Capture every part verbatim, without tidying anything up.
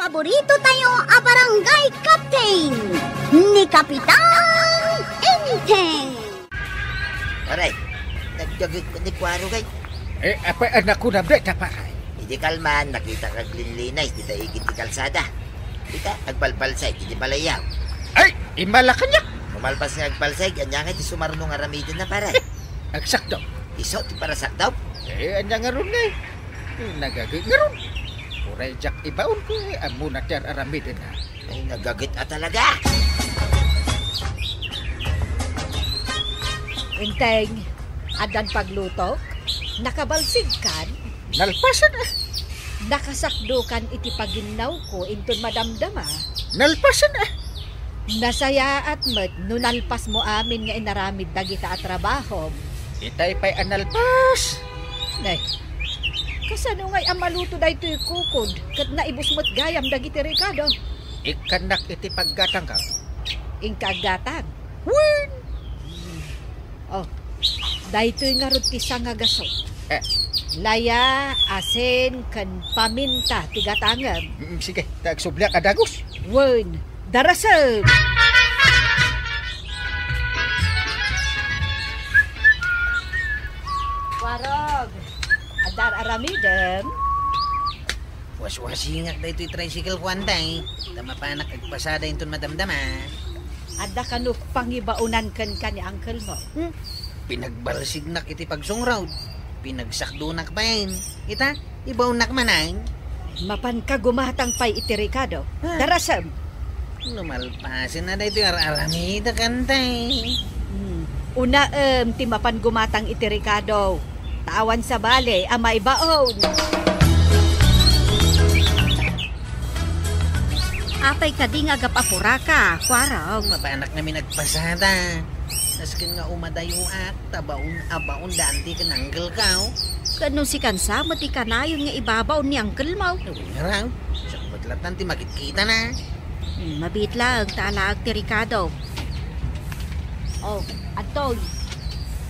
Paborito tayo a barangay captain, ni Kapitan Enteng. Aray, nagdagit ko ni Kuaro, kay. Eh, apay, anak ko na, beta, paray. Idi kalman, nakita kag linlinay, dita igid ti kalsada. Dita, agbalbalsay, iti balayaw. Ay, imala kaniak. Umalpas nga agbalsay, anya nga ti sumarno nga aramiden na, paray. Agsakdaw. Isu ti parasakdaw? Eh, anya ngarud nga eh. Nagagit ngarud. Uray diak ibaon ko, eh, ammona ti ar-aramiden na. Ay, nagagit a talaga. Enteng, addan paglutok? Nakabalsigkan? Nalpasen, ah. Nakasakdokan iti paginnawko inton madamdama. Nalpasen, ah. Nasayaat met no nalpasmo amin nga inaramid dagita a trabahom. Itay pay a nalpas. Nay, kasano ngay a maluto daytoy kukod ket naibus met gayam dagiti rekado? Ikkannak iti paggatangko. Inka aggatang? Wen! Oh, daytoy ngarud ti sangagaso. Eh. Laya, asin, ken paminta ti gatangem. Mm, sige, ta agsubliak a dagus. Wen, darasem. Warog, adda ar-aramidem? Waswasingak daytoy tricycle ko, antay. Ta mapanak agpasada inton madamdama. Adda kano pangibaonan kenka ni uncle mo? Hmm? Pinagbalsignak iti pagsungrod. Pinagsakdonak pay. Ita, ibaonnak manen. Mapanka gumatang pay iti rekado. Ah. Darasem. No malpasen na daytoy ar-aramidek, antay. Hmm. Unaem ti mapan gumatang iti rekado. Ta awan sabali a maibaon. Apay kadi nga agap-apuraka, Kuarog? Mapanak ngamin agpasada. Nasken nga umadayoak, ta baon a baon da anti ken uncle-ko. Ket no sikan sa met ti kanayon nga ibabaon ni uncle-mo? Wen ngarud, siak met latta ti makitkitana. Hmm, mabiit laeng ta alaek ti rekado. Oh, adtoy.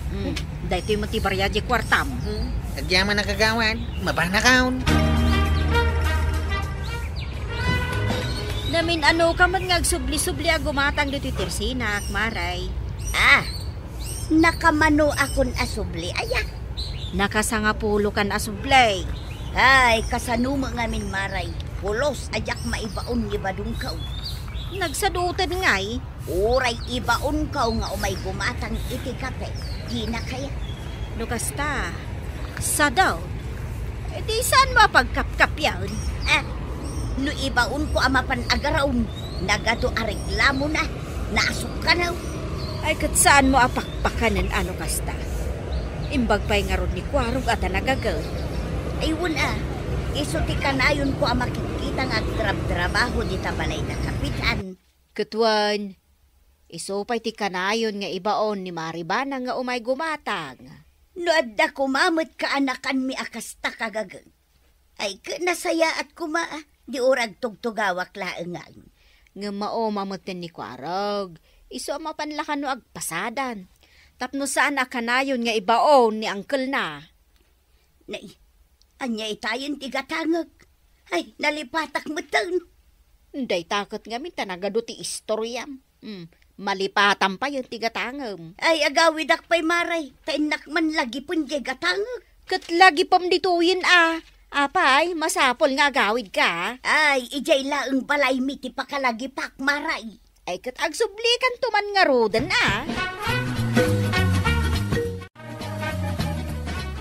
Hmm, daytoy met ti bariadi kuartam. Hmm, agyaman a kagawad, mapanakon. Namin-anoka met nga agsubli-subli a gumatang ditoy tersinak, Maray. Ah, nakamanoakon a subli, aya? Nakasangapulokan a subli. Ay, kasano met ngamin, Maray? Pulos a diak maibaon ni badongko. Nagsadutan ngay? Uray ibaonko nga umay gumatang iti kape, dina kayat. No kasta, sadaw. Eh, di saan mo a pagkapkapian? Ah, no ibaonko a mapan agaraom, nagadu a reklamona, naasukkan. Ay, ket saan mo a pakpakanen a no kasta? Imbag pay ngarud ni Kuarog a ta nagaget. Ay, wen a, isu ti kanayonko a makitkita nga agtrabtrabaho dita balay na kapitan. Ket wen, isu pay ti kanayon nga ibaon ni Maribana nga umay gumatang. No adda koma met kaanakanmi a kasta, kagaget. Ay, ket nasayaat koma, a, di ura agtugtugawak laeng ngamin. Ngem mauma met ken ni Kuarog, isu a mapan la kano agpasadan. Tapno saan a kanayon nga ibaon ni uncle-na. Nay, ania itayen ti gatangek? Ay, nalipatak metten. Dayta ket ngamin ta nagadu ti istoriam. Hmm, malipatam payen ti gatangem. Ay, agawidak pay, Maray, ta innak man lagipen diay gatangek. Ket lagipem ditoyen a. Apay, masapul nga agawidka. Ay, idiay laeng balaymi ti pakalagipak, Maray. Ay, ket agsublikanto man ngaruden a.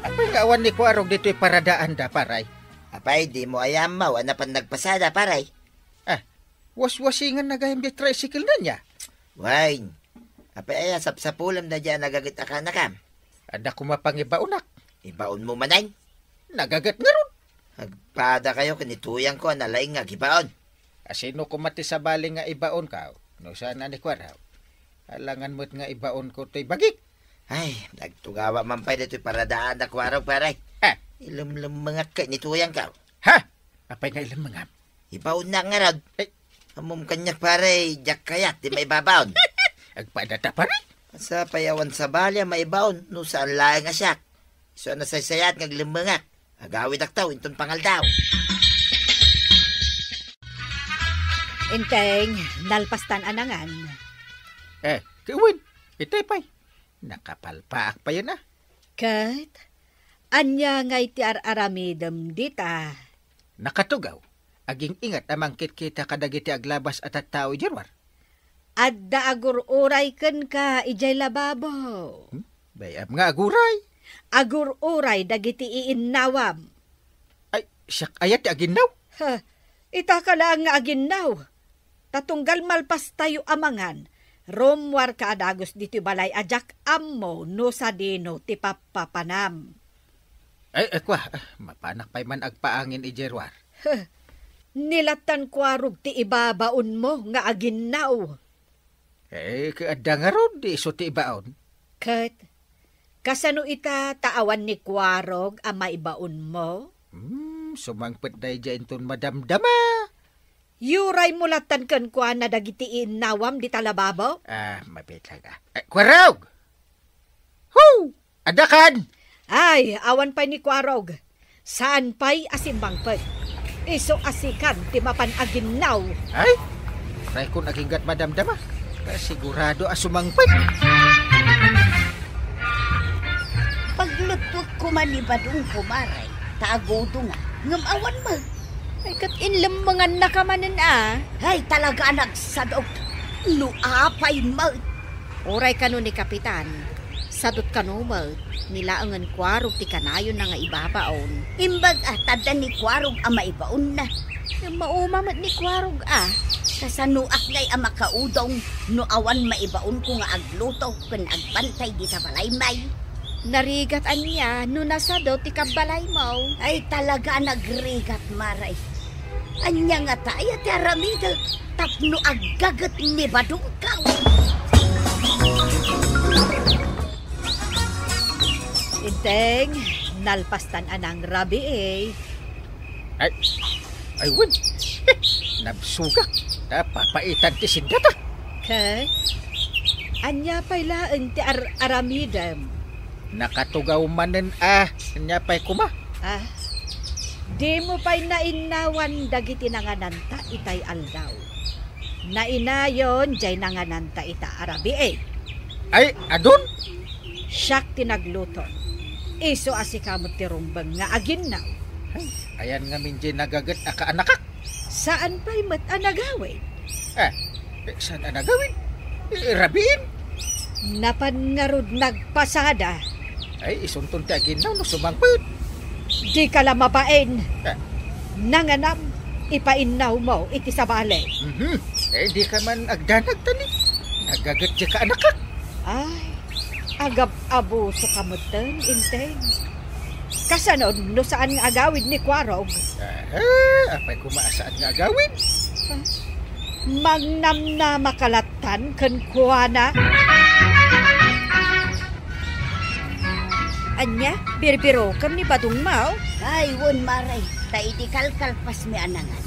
Apay nga awan ni Kuarog ditoy paradaanda, paray? Apay, dimo aya ammo a napan nagpasada, paray? Ah, waswasinganna gayam diay tricycle-na nia? Wen, apay aya sapsapulem daydiay a nagaget a kaanakam? Adda koma pangibaonak. Ibaonmo manen? Nagaget ngarud. Agpadakayo ken ni tuyangko a nalaing nga agibaon. Asino koma ti sabali nga ibaonko no saan a ni Kuarog? Alangan met nga ibaonko toy bagik. Ay, nagtugawa man pay ditoy paradaanda, Kuarog, paray. Ha? Ilemlemmengak ken ni tuyangko. Ha? Apay nga ilemmengam? Ibaonnak ngarud. Ay. Ammom kaniak, paray, diak kayat ti maibabaon. Agpadata, paray? Sa pay awan sabali a maibaon no saan laeng a siak. Isu a nasaysayaat nga aglemmengak. Agawidakto inton pangaldaw. Enteng, nalpastan a nangan. Eh, ket wen, itay pay. Nakapalpaak payen a. Ket, ania ngay ti ar-aramidem dita? Nakatugaw, aging-ingat a mangkitkita kadagiti aglabas a tattao idiay ruar. Adda agur-uray kenka idiay lababo. Hmm? Bay-am nga aguray. Agur-uray dagiti iinnawam. Ay, siak aya ti aginnaw? Ha, itaka laeng nga aginnaw. Ta tunggal malpastayo a mangan, rummuarka a dagus ditoy balay a diak ammo no sadino ti pappapanam. Ay, ay, kua, ah, mapanak pay man agpaangin idiay ruar. Huh. Ni lattan kuarog ti ibabaonmo nga aginnaw. Eh, ket adda ngarud, di isu ti ibaon. Ket, kasano ita ta awan ni kuarog a maibaonmo? Hmm, sumangpet daydiay inton madamdama. Yuraymo lattan kenkuana dagiti iinnawam dita lababo? Ah, mabitlag, ah. Eh, kuarog! Hu! Adda kan! Ay, awan pay ni kuarog. Saan pay a simmangpet. Isu a sikan ti mapan aginnaw. Ay, raykon aginggat madamdama. Sigurado a sumangpet. Paglutuek koma ni Badong, kumaray, ta agudonga, ngem awan met. Ay, ket inlemmengannaka manen a. Ay, talaga a nagsadok. No apay met. Uray kano ni Kapitan, sadot kano met, ni laengen kuarog ti kanayonna nga ibabaon. Imbag a, ta adda ni kuarog a maibaonna. Ngem mauma met ni kuarog a. Kasanoak ngay a makaudong no awan maibaonko nga agluto ken agbantay dita balaymi? Narigat ania no nasado ti kabbalaymo? Ay, talaga a nagrigat, maray. Ania ngata aya ti aramidek tapno aggaget ni Badongko? Enteng, nalpastan a nangrabii. Ay, ay, wen. Nabsogak. Ta papaitan ti sindata. Ket, ania pay laeng ti ar-aramidem? Nakatugaw manen a, ania pay koma? Ah, dimo pay nainnawan dagiti nangananta itay aldaw. Nainayon diay nangananta ita a rabii. Ay, adun? Siak ti nagluto. Isu a sika met ti rumbeng nga aginnaw. Ay, ayan ngamin diay nagaget a kaanakak. Saan pay met a nagawid? Ah, eh, saan a nagawid? Eh, rabiin? Napan ngarud nagpasada. Ay, isunton ti aginnaw no sumangpet. Dika la mabain. Ah. Nanganam, ipainnawmo iti sabali. Mhm. Eh, dika man agdanag, tani. Nagaget diay kaanakak. Ay, agab-abusoka metten, Enteng. Kasano no saan nga agawid ni Kuarog? Aha, apay koma a saan nga agawid? Mangnamnamaka lattan kenkuana? Ania, birbirokem ni Badongmo? Ay, wen, maray, ta idi kalkalpasmi a nangan,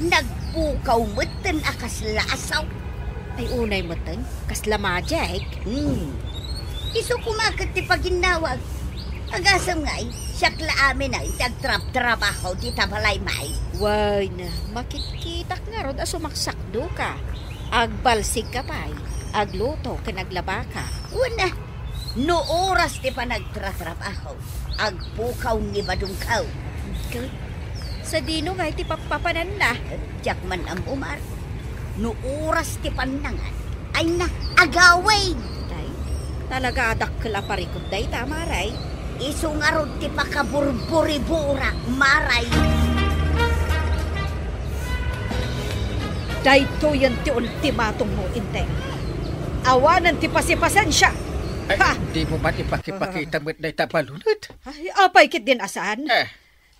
nagpukaw metten a kasla asaw. Ay, unay metten, kasla magic. Hmm. Isu koma ket ti paginnawag. Agasem ngay, siak la amin a inti agtrabtrabaho dita balaymi. Wen, makitkitak ngarud a sumaksakdoka. Agbalsigka pay, agluto ken aglabaka. Wen, no oras ti panagtratrabaho, agpukaw ni Badongko. Ket, sadino ngay ti pappapananna? Diak man ammo, Mar. No oras ti pannangan, ay na, agawid! Tay, talaga a dakkel a parikut dayta, Maray. Isu ngarud ti pakaburburiburak, Maray. Daytoyen ti ultimatummo, Enteng. Awanen ti pasipasensia. Ay, ha? Dimo man ipakipakita met dayta balunet. Ay, apay ketdin a saan? Eh.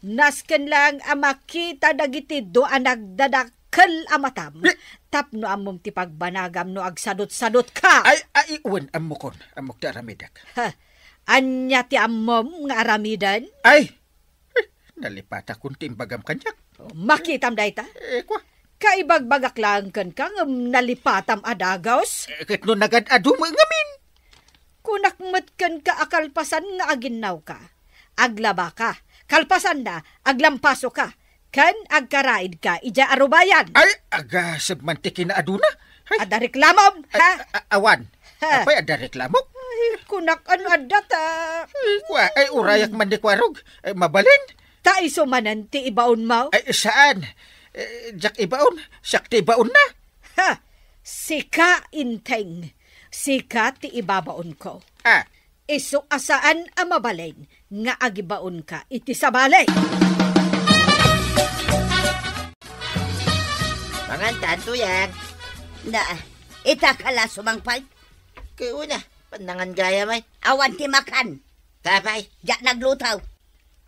Nasken laeng a makita dagiti dua a nagdadakkel a matam, eh, tapno ammom ti pagbanagam no agsadutsadutka. Ay, ay, wen, ammokon, ammok ti aramidek. Ha, ania ti ammom nga aramiden? Ay, eh, nalipatakon ti imbagam kaniak. Makitam dayta? Eh, kua. Kaibagbagak laeng kenka ngem nalipatam a dagus? Eh, ket no nagad-adu met ngamin? Kunak met kenka a kalpasan nga aginnawka, aglabaka, kalpasanna, aglampasoka. Ken agkaraidka idiay arubayan. Ay, agasem man ti kinaaduna. Ay. Adda reklamom, Ay, ha? a-, a-, awan. Ha? Apay, adda reklamok? Ay, kunak, ano adda ta? Ay, kua-, ay, urayak man ni Kuarog. Ay, mabalin? Ta isu manen ti ibaonmo? Ay, saan? Eh, diak ibaon. Siak ti ibaonna. Ha? Sika, Enteng. Sika ti ibabaonko. Ah. Isu a saan a mabalin nga agibaonka iti sabali. Mangan tanto yan. Na, ita ka la sumangpay? Kaya una, panangan gaya may. Awan ti makan. Tapay. Diak nagluto.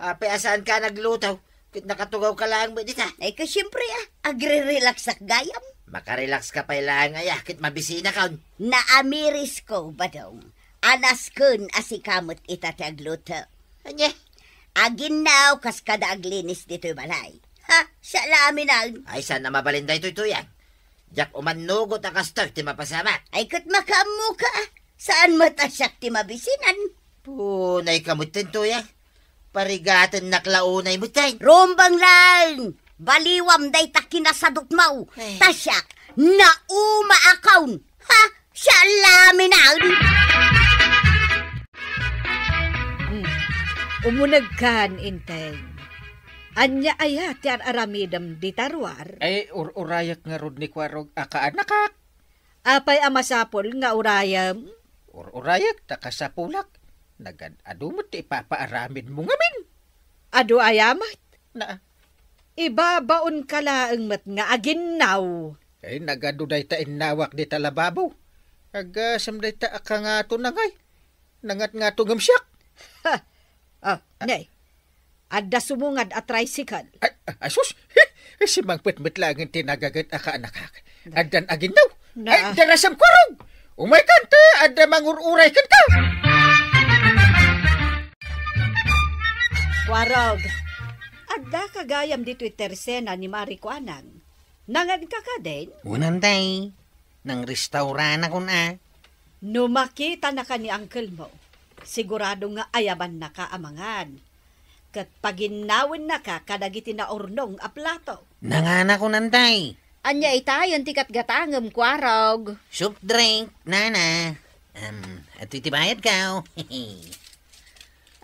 Apay a saanka nagluto, ket nakatugaw ka laeng met dita. Ay, ka, siyempre, ah, agre-relaxak gayam. Makarelax ka pay laeng aya, ket mabisinakon. Naamirisko, Badong. Anasken a sika met ita ti agluto. Ania? Aginnaw kas kada aglinis ditoy balay. Ha? Siak la amin. Ay, saan a mabalin daytoy, Tuyang. Diak umannugot a kastoy ti mapasamak. Ay, ket makaammoka, ah. Saan met a siak ti mabisinan? Punay ka metten, Tuyang. Parigatennak la unay metten. Rumbeng laeng! Baliwam dayta kinasadutmo. Eh. Ta siak, naumaakon. Ha? Siak la amin. Hmm. Umunegkan, Enteng. Ania aya ti ar-aramidem dita ruar? Ay, ur-urayak ngarud ni Kuarog a kaanakak. Apay a masapul nga urayem? Ur-urayak ta kasapulak. Nagad-adu met ti ipapaaramidmo ngamin. Adu aya met? Na. Ibabaonka laeng met nga aginnaw. Ay, nagadu dayta innawak dita lababo. Agasem dayta a kangato na ngay. Nangatngato ngem siak. Ha! Ah, ne. Adda sumungad a tricycle. Ay, ay, sus! Simangpet met laeng ti nagaget a kaanakak. Addan aginnaw. Na. Ay, darasem, Kuarog! Umaykan ta, adda mangur-uray kenka! Kuarog, adda ka gayam ditoy tersena ni Mari Kuanang. Nanganka kadin? Wen, Enteng. Nangristauranak, a. No makitanaka ni uncle mo, sigurado nga ayabannaka a mangan. Ket paginnawennaka kadagiti naurnong a plato. Nanganak, Enteng. Ania itayen ti gatgatangem, Kuarog? Soft drink, nana. Em, iti ti bayadko.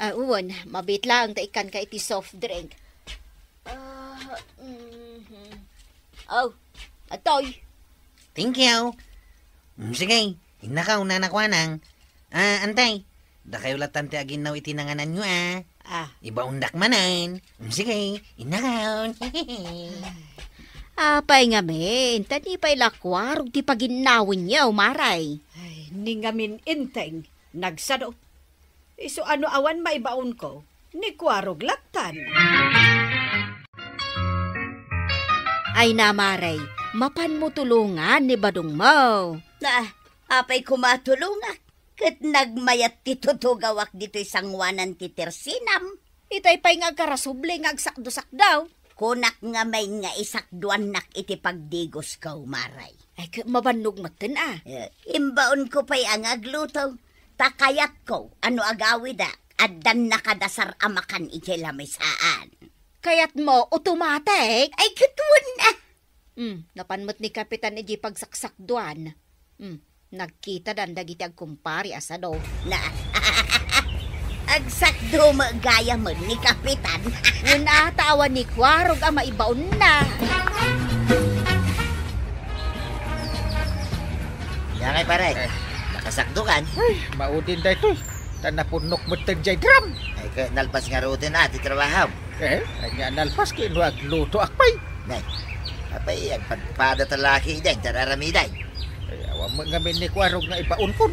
Ah, wen, mabiit laeng ta ikkanka iti soft drink. Ah, mhm. Oh, atoy. Thank you. Mm, sige, innakaw, Nana Kuanang. Ah, Enteng, dakayo latan ti aginnaw iti nangananyo, a. Ah. Ibaondak manen. Mm, sige, innakaw. Apay ngamin, ta ni pay la Kuarog ti paginnawenyo, Mari. Ay, ni ngamin, Enteng, nagsado. Isu a no awan maibaonko, ni Kuarog latan. Ay na, Mari, mapanmo tulongan ni badongmo. Ah, apay koma tulongak? Ket nagmayat ti tutugawak ditoy sangoanan ti tersenam. Itay pay nga agkarasubli nga agsakdo-sakdo. Kunak ngamin nga isakduannak iti pagdigosko, Mari. Ay, ket mabannog metten, a. Eh, imbaonko pay a nga agluto. Ta kayatko a no agawidak, addan nakadasar a makan idiay lamisaan. Kayatmo, automatic? Ay, ket wen, a. Hmm, napan met ni Kapitan idiay pagsaksakduan. Hmm, nagkitadan dagiti agkumpare a sado. Na, agsakdo met gayam ni Kapitan. Wen, a, ta awan ni Kuarog a maibaonna. Ania ngay, pare? Eh. Nakasakdokan? Ay, maudin daytoy. Ta napunnok metten jay drum. Ay, ket nalpas ngaruden a ti trabahom. Eh, ania nalpas ket no aglutoak pay. Nay, apay, agpadpada ta la ketdin ti ar-aramidem. Ay, awan met ngamin ni Kuarog nga ibaonkon.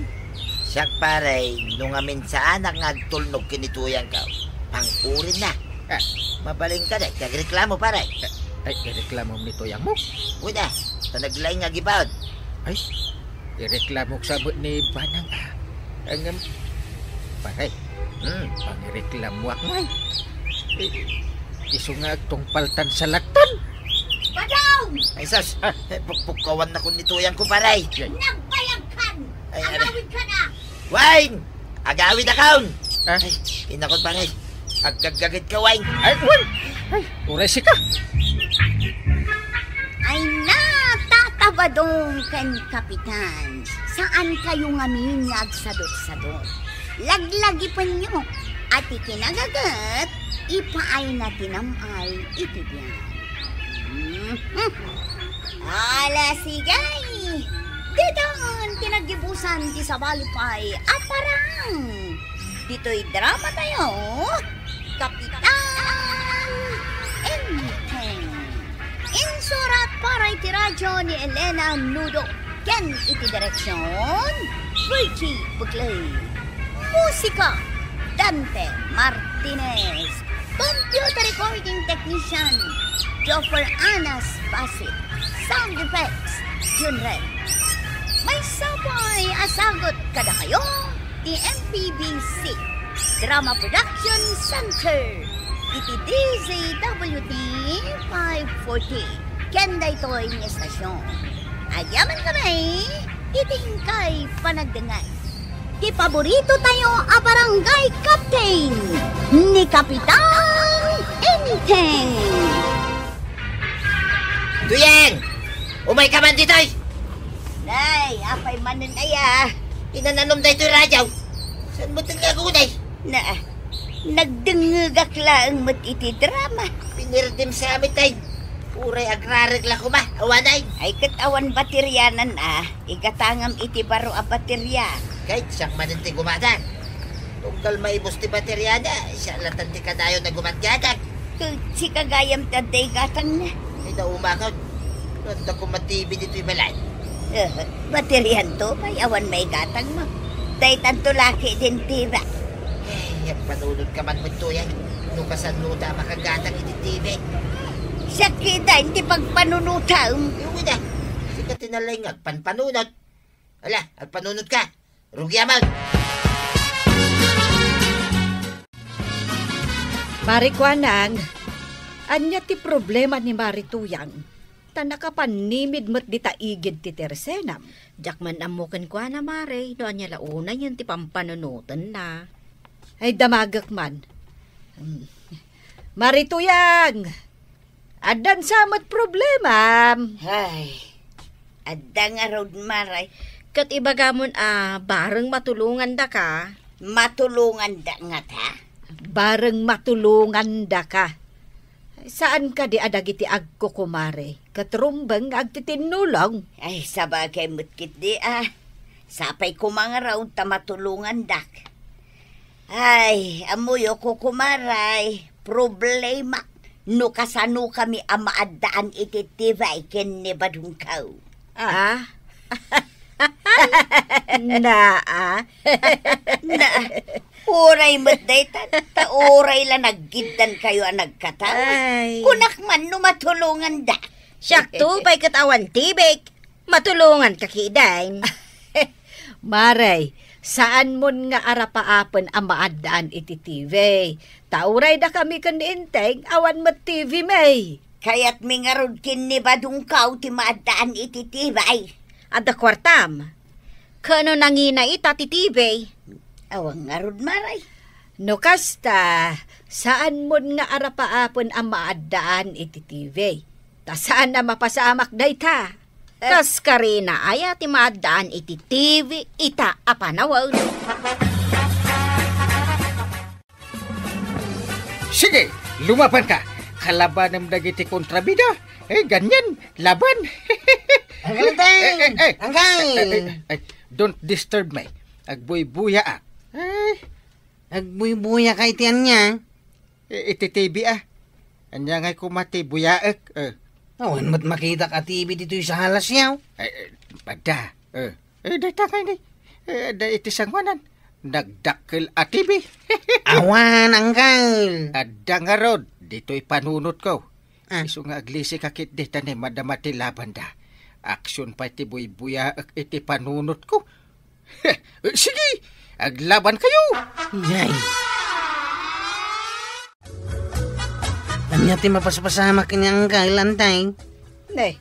Siak, pare, no ngamin saanak nga agtulnog ken ni Tuyangko, pang-urinna. Ah. Mabalinka dayta ti agreklamo, pare. Eh, ay, ireklamom ni Tuyangmo? Wen, a, ta naglaing nga agibaon. Ay, ireklamok sa met ni Banang, a. Ngem, pare. Hmm. Pangireklamoak ngay. Eh, isu nga agtungpaltan sa latan. Badong! Ay, sus. Ah. Eh, pukpukawannakon ni Tuyangko, pare. Yay. Nagbayagkan! Ay, ay. Agawidkan a! Wine! Agawidakon! Ah? Ay, inakon, pare. Aggaggagitko, Wine. Ay, Wine! Ay, uray sika. Ay, natatabadong ken Kapitan, saan kayo ngamin nga agsadot-sadot. Laglagipenyo a ti kinagaget, ipaayna ti nam-ay iti biag. Mhm. Ala, sige. Ditan ti naggibusan ti sabali pay a parang. Ditoy drama tayo, Kapitan Enteng. Insurat para iti radyo ni Elena Nudo ken iti direksyon, Virgie Bugley. Musika, Dante Martinez. Computer recording technician, Joffer Anas Basit. Sound effects, Junren. Maysa pay a sagut kadakayo ti M P B C Drama Production Center iti D Z W T five forty. Ken daytoy nga estasyon, agyamankami iti inkay panagdengngeg. Ti paborito tayo a barangay captain, ni Kapitan Enteng. Tuyang! Umayka man ditoy! Nay, apay manen aya? Inananom daytoy radyo. Saan mo ito nga agunay? Na, nagdengngegak laeng met iti drama. Pinirdim sa amin, tay. Uray agrareg la koma, awanay. Ay, ket awan baterianan, a. Igatangam iti baro a bateria. Kay, siak manen ti gumatang. Tunggal maibus ti bateriana, siak latan ti kadayon a gumatgatang. Ket sika gayam ti adda igatangna. Ay, naumakon. Adda koma T V ditoy balay. Eh, baterianto, pay awan maigatangmo. Daytanto laki din T V. Ay, agpanunot ka man met, Tuyang. No kasano ta makagatang iti T V. Sakita, iti pagpanunotam. Iwi na. Sika ti nalaing agpanpanunot. Ala, agpanunot ka. Rugi aman. Mari Kuanang, ania ti problema ni Mari Tuyang? Ta nakapannimid met dita igid ti tersenam. Diak man ammo kenkuana, Mare, no ania la unayen ti pampanunotenna. Ay, damagek man. Hmm. Mari Tuyang! Addan sa met problemam. Ay, adda ngarud, Mare. Ket ibagamon a bareng matulongandaka. Matulonganda ngata? Bareng matulongandaka. Saan kadi a dagiti agkukumare ket rumbeng nga agtitinnulong? Ay, sabagay met ketdi a. Sapay koma ngarud ta matulongandak. Ay, ammoyo, kukumaray, problema no kasanokami a maaddaan iti T V ken ni Badongkaw. Ah? Ah? Naa. Naa. Uray met daytan, ta uray la naggiddankayo a nagkataw. Ay. Kunak man no matulonganda. Siakto pay ket awan T V, matulonganka ketdin. Mare, saanmon nga arapaapen a maaddaan iti T V. Ta uray dakami ken ni Enteng, awan met T V mi. Kayatmi ngarud ken ni Badongkaw ti maaddaan iti T V. Adda kuartam? Ken no nangina ita ti T V? Awan ngarud, Mare. No kasta, saanmon nga arapaapen a maaddaan iti T V. Ta saan a mapasamak dayta. Kas karina aya ti maaddaan iti T V ita a panawen? Sige, lumaban ka. Kalabanem dagiti kontrabida. Eh, ganyan. Laban. Uncle Teng! Eh, eh, eh. Uncle! Eh, eh, eh, don't disturb me. Agbuybuyaak. Eh. Agbuybuya ka iti ania? Eh, iti T V, ah. Ania ngay koma ti buyaek, eh. Awan met makitak a T V ditoy sa halas yaw. Eh, eh, adda. Eh, eh, dayta kay ni. Eh, adda iti sangoanan. Nagdakkel a T V. Awan, Uncle. Adda ngarud, ditoy panunotko. Ah. Isu nga aglisi ka ketdi ta ni madama ti labanda. Aksyon pay ti buybuyaek iti panunotko. Eh, sige, aglaban kayo! Yay! Ania ti mapaspasamak ken ni Uncle Antay? Ne,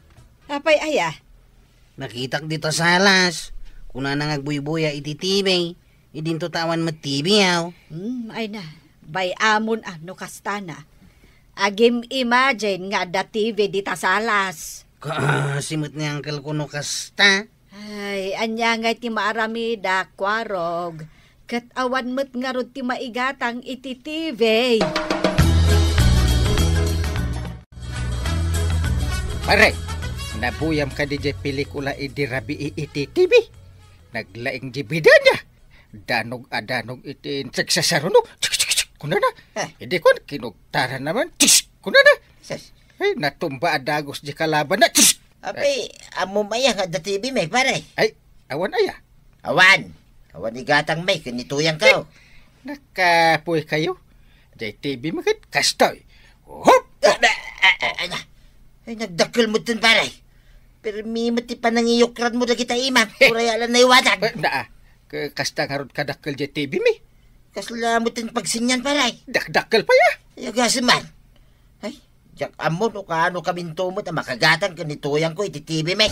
apay aya? Nakitak dita sa halas. Kunana nga agbuybuya iti T V. Idinto ta awan met T V, aw. Hmm, ay na. Bay-amon a no kastana. Agim-imagine nga adda T V dita salas. Kaasi met ni Uncle kuno kasta. Ay, ania ngay ti maaramidak, Kuarog? Ket awan met ngarud ti maigatang iti T V. Pare, nabuyam kadi diay pelikula idi rabii iti T V? Naglaing diay bida ania. Danog a danog iti nagsasarunok. Chik, chik, chik, kunana. Eh. Idi kun, kinugtaran naman. Chik, kunana. Sus. Ay, natumba a dagus diay kalabanna. Chik. Apay, ammom aya nga adda T V may, pare? Ay, awan aya. Awan. Awan igatang may, ken ni Tuyang kaw. Eh, nakapuy kayo. Diay T V mi ket kastoy. Hop! Ah, ah, ah, ah, ah. Ay, nagdakkel met ten, pare. Permi met ti panangiyukran mo dagita imam. Uray ala naiwanan. Eh, naa. Ka-, kasta ngarud kadakkel diay T V mi. Kasla met ti pagsinyan, pare. Dakdakkel pay, ah. Ay, agasem man. Ay, diak ammo no kaano kaminto met a makagatang ken ni Tuyang ko iti T V mi.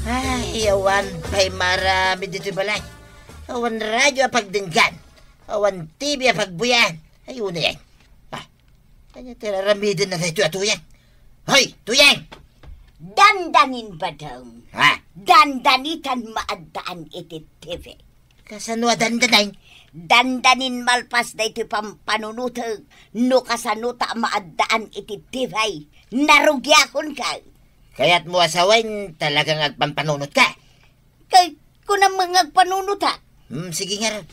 Ay, awan pay maramid iti balay. Awan radyo a pagdenggan. Awan T V a pagbuyan. Ay, unayen. Ah, ania ti raramidenna daytoy a Tuyang? Hoy, Tuyang! Dandanin, Badong. Ha? Dandanitan maaddaan iti T V. Kasano a dandanin? Dandanin malpas daytoy pampanunotek no kasano ta maaddaan iti T V. Narugiakon ka. Kayatmo a sawen, talagang agpampanunot ka? Kay, kunam nga agpanunotak. Hmm, sige ngarud.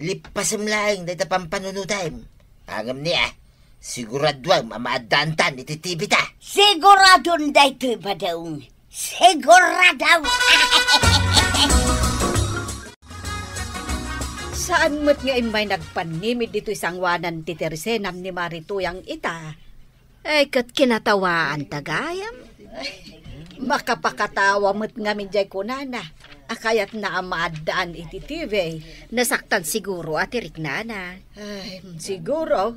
Lipasem laeng dayta pampanunotem. Ngem ni, ah, siguraduem a maaddaantan iti T V ta. Siguradon daytoy, Badong. Sigurado! Saan met nga immay nagpannimid ditoy sangoanan ti tersenam ni Mari Tuyang ita? Ay, ket kinatawaanta gayam. Makapakatawa met ngamin diay kunana a kayatna a maaddaan iti T V. Nasaktan siguro a ti riknana. Ay, siguro.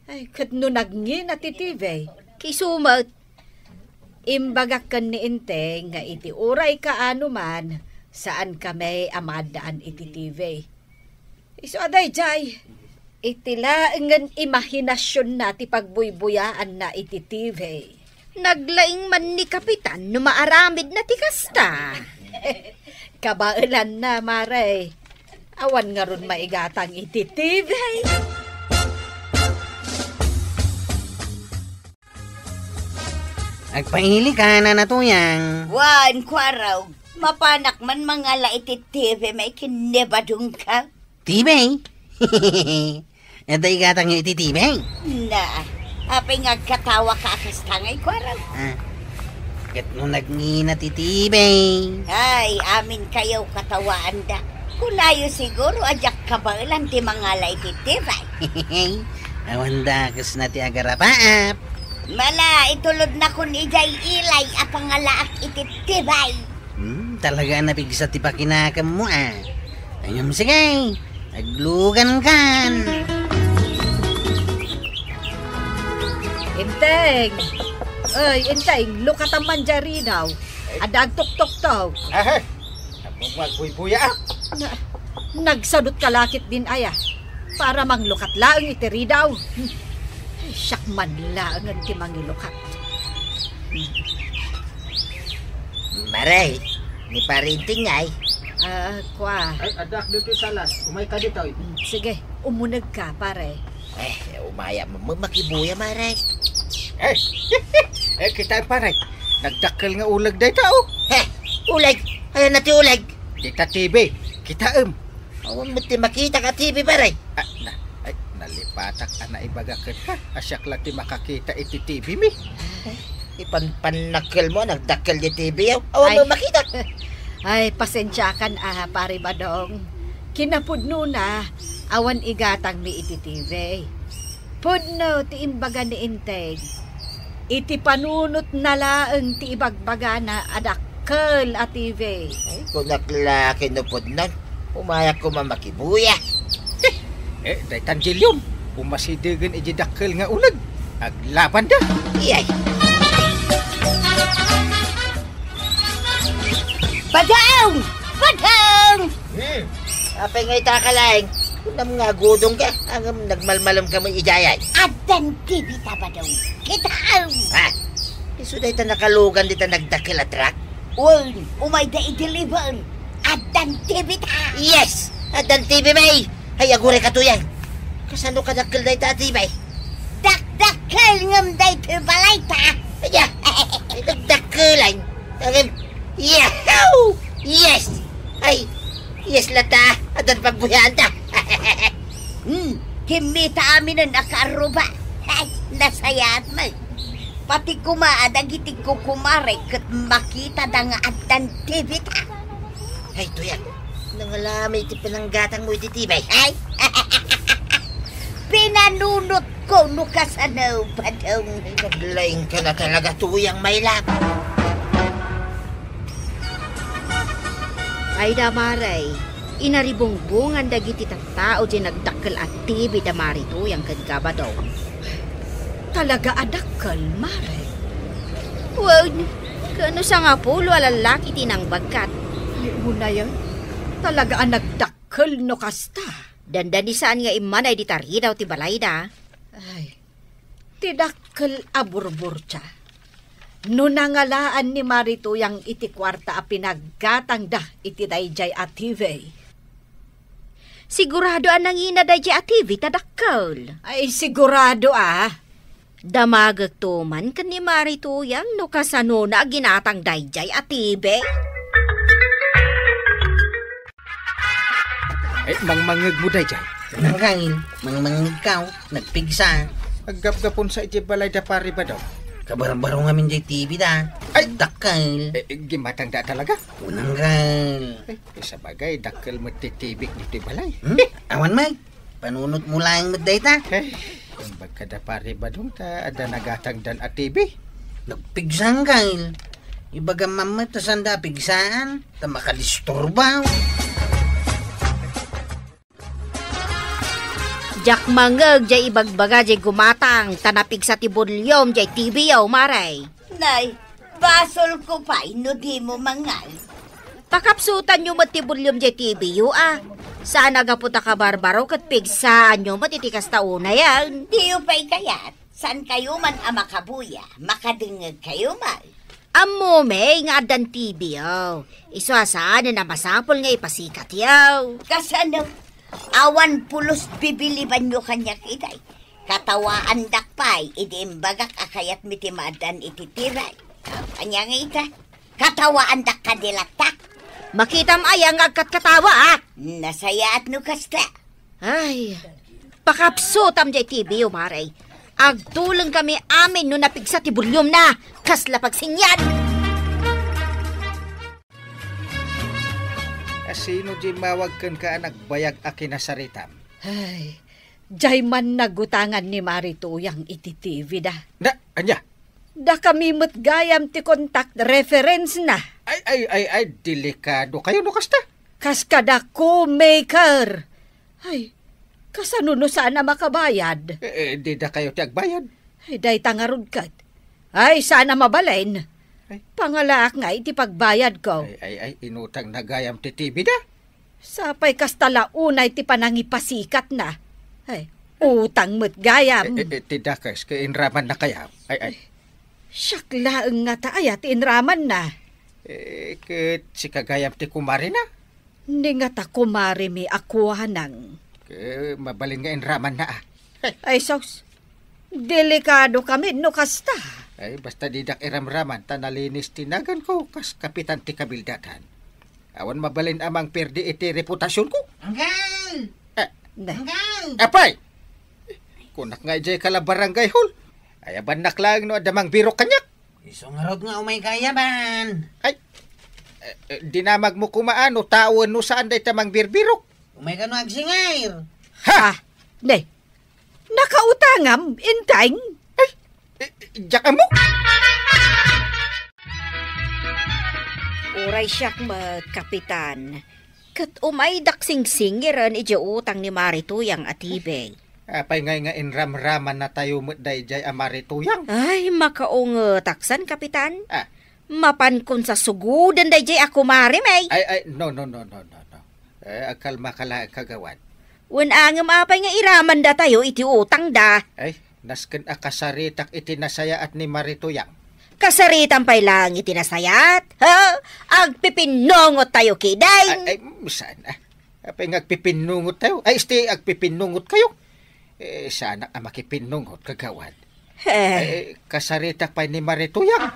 Ay, ket no nagngina ti T V? Isu met. Imbagak ken ni Enteng nga iti uray kaano man, saankami a maaddaan iti T V. Isu a daydiay, iti laengen imahinasionna ti pagbuybuyaanna iti T V. Naglaing man ni Kapitan no maaramidna ti kasta. Kabaelanna, Mare. Awan ngarud maigatang iti T V. Agpaili ka, Nana Tuyang. Wen, Kuarog, mapanak man mangala iti T V may ken ni Badong ka? T V? Adda igatangyo iti T V? Na, apay nga agkatawa ka a kasta ngay, Kuarog? Ah, ket no nagngina ti T V? Ay, amin kayo katawaanda. Kunayo siguro a diak kabaelan ti mangala iti T V. Awan dakesna ti agarapaap. Mala, itulodnakon idiay ilay a pangalaak iti T V. Hmm, talaga a napigsa ti pakinakemmo, ah. Ngem sige, aglugankan. Enteng! Ay, Enteng, lukatam man diay ridaw. Adda agtuktoktok. Aha. Ammom nga agbuybuyaak. Na, nagsadut ka la ketdin aya. Para manglukat laeng iti ridaw. Ay, siak man laengen ti mangilukat. Mare, ni Pare Enteng ngay. Ah, kua. Ay, addaak ditoy salas. Umay ka ditoy. Mm, sige, umuneg ka, pare. Eh, umaya, ma-, makibuya, Mare. Eh, eh, kita, pare. Nagdakkel nga uleg dayta, oh. He, uleg? Ayan na ti uleg. Dita T V. Kitaem. Awan met ti makitak a T V, pare. Ah, na, ay, nalipatak a naibaga kenka a siak la ti makakita iti T V mi. Ipanpannakkelmo a nagdakkel diay T V, aw. Awan met makitak. Ay, pasensiakan, ah, Pare Badong. Kinapudnona, awan igatangmi iti T V. Pudno ti imbaga ni Enteng. Iti panunotna laeng ti ibagbagana a dakkel a T V. Ay, kunak la ket no pudnon, umayak koma makibuya. Eh, daytan Jilium, umasidegen iti dakkel nga uleg. Aglabanda. Iyay. Badong! Badong! Hmm. Apay nga ita ka laeng? Kunam nga agudong ka, ngem nagmalmalem ka met idiay. Addan T V ta, Badong. Kitaem. Ha? Isu dayta nakalugan dita nagdakkel a truck? Wen, umayda i-deliver. Addan T V ta. Yes! Addan T V, May! Ay, aguray ka, Tuyang. Kasano kadakkel dayta a T V? Dakdakkel ngem daytoy balayta. Aya, ay, nagdakkelan. Ngem, yahoo! Yes! Ay, yes latta. Addan pagbuyaanta. Hmm, kimmita aminen a kaarruba. Ay, nasayaat met. Pati koma a dagiti kukumare ket makitada nga addan T V ta. Ay, Tuyang, nangalamay ti pinanggatangmo iti T V. Ay, pinanunotko no kasano, Badong. Ay, naglaing ka na talaga, Tuyang, my love. Ay da, Mare, inaribungbungan dagiti tattao diay nagdakkel a T V da Mare Tuyang ken Badong. Talaga a dakkel, Mare? Wen, ken no sangapulo a lallaki ti nangbagkat. Ay, unayen, talaga a nagdakkel no kasta. Dandani saan nga immanay dita ridaw ti balayda. Ay, ti dakkel a burburtia. No nangalaan ni Mare Tuyang iti kuarta a pinaggatangda iti daydiay a T V. Sigurado a nangina daydiay a T V ta dakkel. Ay, sigurado a. Damagekto man ken ni Mare Tuyang no kasanona a ginatang daydiay a T V. Eh, mangmangngegmo daydiay. Nangkain, mangmangngegkaw, nagpigsa. Aggapgapunsa iti balay da Pari Badong. Kabarbaro ngamin diay T V da. Ay! Dakkel. Eh, eh, gimatangda talaga? Unanggal. Eh, sabagay, dakkel met ti T V ditoy balay. Hmm? Awan met. Panunotmo laeng met dayta. Eh, imbag kada Pari Badong ta adda nagatangdan a T V. Nagpigsa, anggal. Ibagam man met ta sanda a pigsaan, ta makadisturba. Diak mangngeg diay ibagbaga diay gumatang ta napigsa ti volume diay T V yo, Mare. Nay, basolko pay no dimo mangngeg. Pakapsutanyo met ti volume diay T V yo, a. Saan a gapu ta kabarbaro ket pigsaanyo met iti kasta unayen. Diyo pay kayat, saankayo man a makabuya, makadengngegkayo man. Ammom nga addan T V yo. Isu a saanen a masapul nga ipasikatyo. Kasano? Awan pulos bibilibanyo kaniak itay. Katawaandak pay idi imbagak a kayatmi ti maaddan iti T V. Ania nga ita? Katawaandak kadi latta? Makitam aya nga agkatkatawa, a? Nasayaat no kasta. Ay, pakapsutam diay T V yo, Mare. Agtulengkami amin no napigsa ti volume na. Kasla pagsinyan! A, sino diay mawag kenka a nagbayag a kinasaritam? Ay, diay man nagutangan ni Mare Tuyang iti T V da. Na, ania? Dakami met gayam ti contact reference na. Ay, ay, ay, ay, delikadokayo no kasta. Kas kada co-maker. Ay, kasano no saan a makabayad? Eh, eh, di dakayo ti agbayad. Ay, dayta ngarud ket. Ay, saan a mabalin. Ay. Pangalaak nga iti pagbayadko. Ay, ay, ay, inutang na gayam ti T V da. Sapay kasta la unay ti panangipasikatna. Ay, utang met gayam. Eh, eh, eh, ti dakes, ket inramannakayam. Ay, ay. Siak laeng ngata aya ti inramanna. Eh, ket sika gayam ti kumarina? Ni ngata kumarimi a kuanang. Ket mabalin nga inramanna, a. Ay, sus. Delikadokamin no kasta. Ay, basta didak iramraman ta nalinis ti naganko kas kapitan ti kabildatan. Awan mabalin a mangperdi iti reputasionko. Anggal! Eh. Ne. Anggal! Apay! Kunak nga idiay ka la barangay hall. Ayabannak laeng no adda mangbirok kaniak. Isu ngarud nga umay ka ayaban. Ay, eh, eh, dinamagmo koma no tao wenno saan dayta mangbirbirok. Umay kano agsingir. Ha! Ah, ne. Nakautangam, Enteng? Ay, eh, eh, diak ammo. Uray siak met, Kapitan. Ket umaydak singsingiren idiay utang ni Mare Tuyang a T V. Apay ngay nga inramramannatayo met daydiay a Mare Tuyang? Ay, makaungetak san, Kapitan. Ah. Mapankon sasugoden daydiay a kumarim, ay. Ay, ay, no, no, no, no, no, no. Eh, agkalmaka laeng, kagawad. Wen angem apay nga iramandatayo iti utangda? Ay, nasken a kasaritak iti nasayaat ni Marituyang. Kasaritam pay laeng iti nasayaat? Ha? Agpipinnungottayo kidin? Ay, ay, saan, ah. Apay nga agpipinnungottayo? Ay, isti agpipinnungotkayo. Eh, saanak a makipinnungot, kagawad. Eh. Eh, kasaritak pay ni Marituyang.